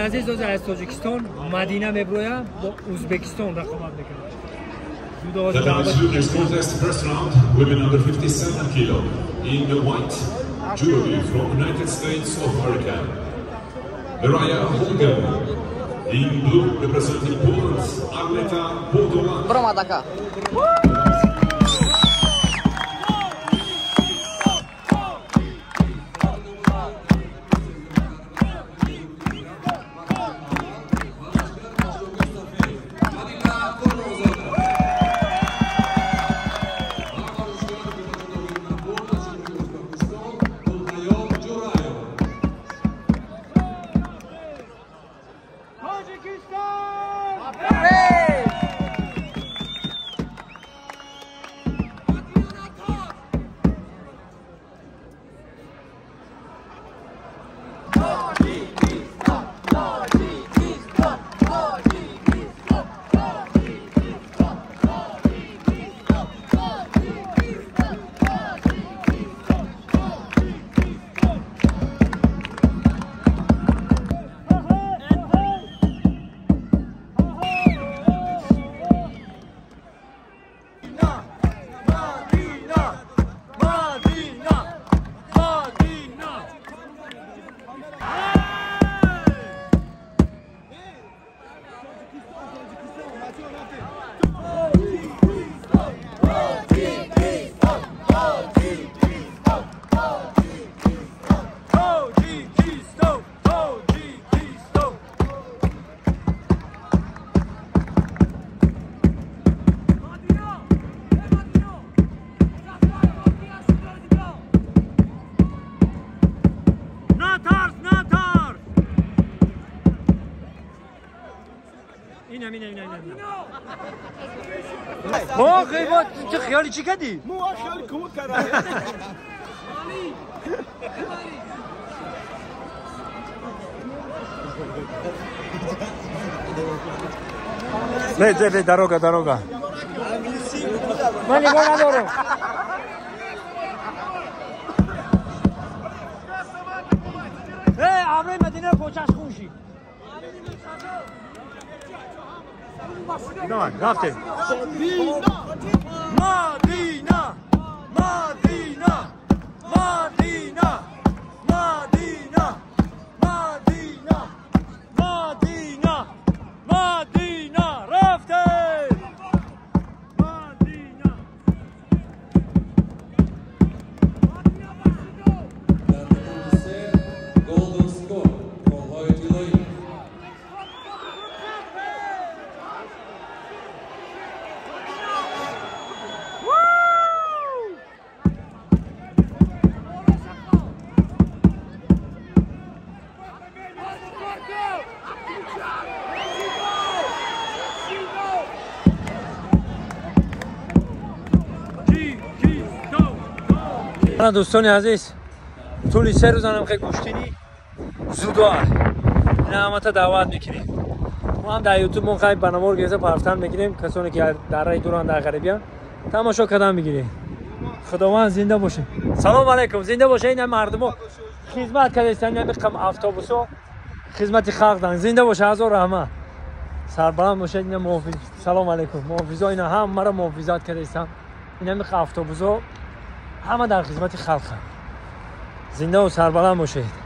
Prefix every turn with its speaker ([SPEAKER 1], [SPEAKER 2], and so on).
[SPEAKER 1] Азиз, аз Тоҷикистон Мадина меброя бо Узбекистон рақобат мекунад.
[SPEAKER 2] Tatami Juniors contest, first round, women under 57 kilo. In the white, judogi from United States of America, Mariah Hogan. In blue, representing Poland, Agneta Podolak.
[SPEAKER 3] Бромадака.
[SPEAKER 1] ما تو خیالی چی کردی؟
[SPEAKER 4] مو خیالی کمک کردم.
[SPEAKER 1] نه نه داروگا داروگا. من نگاه ندارم. ای آبروی مدینه کوچش خونشی. نه رفته. مدینه مدینه مدینه مدینه مدینه مدینه مدینه رفته. مدینه
[SPEAKER 5] Golden score голҳои тиллоӣ.
[SPEAKER 1] دوستان عزیز، طولی 3 روزانم خیلی گوشتینی زودوار نعمت دعوت میکنیم. ما هم در یوتیوب من خیلی بنامور گرفته پرفتن میگیریم. کسانی که در رای دوران در غریبیان تماشا کردن میگیریم. خداوند زنده باشه. سلام علیکم. زنده باشه. این مردمو خدمت کرده این قم автобусو خدمت خلق دارن. زنده باشه. هزار رحمت. سربلند باشه. این محافظ. سلام علیکم. محافظا اینا هم مرا محافظت کرده استن. این автобусو همه در خدمت خلق. زنده و سربلند باشید.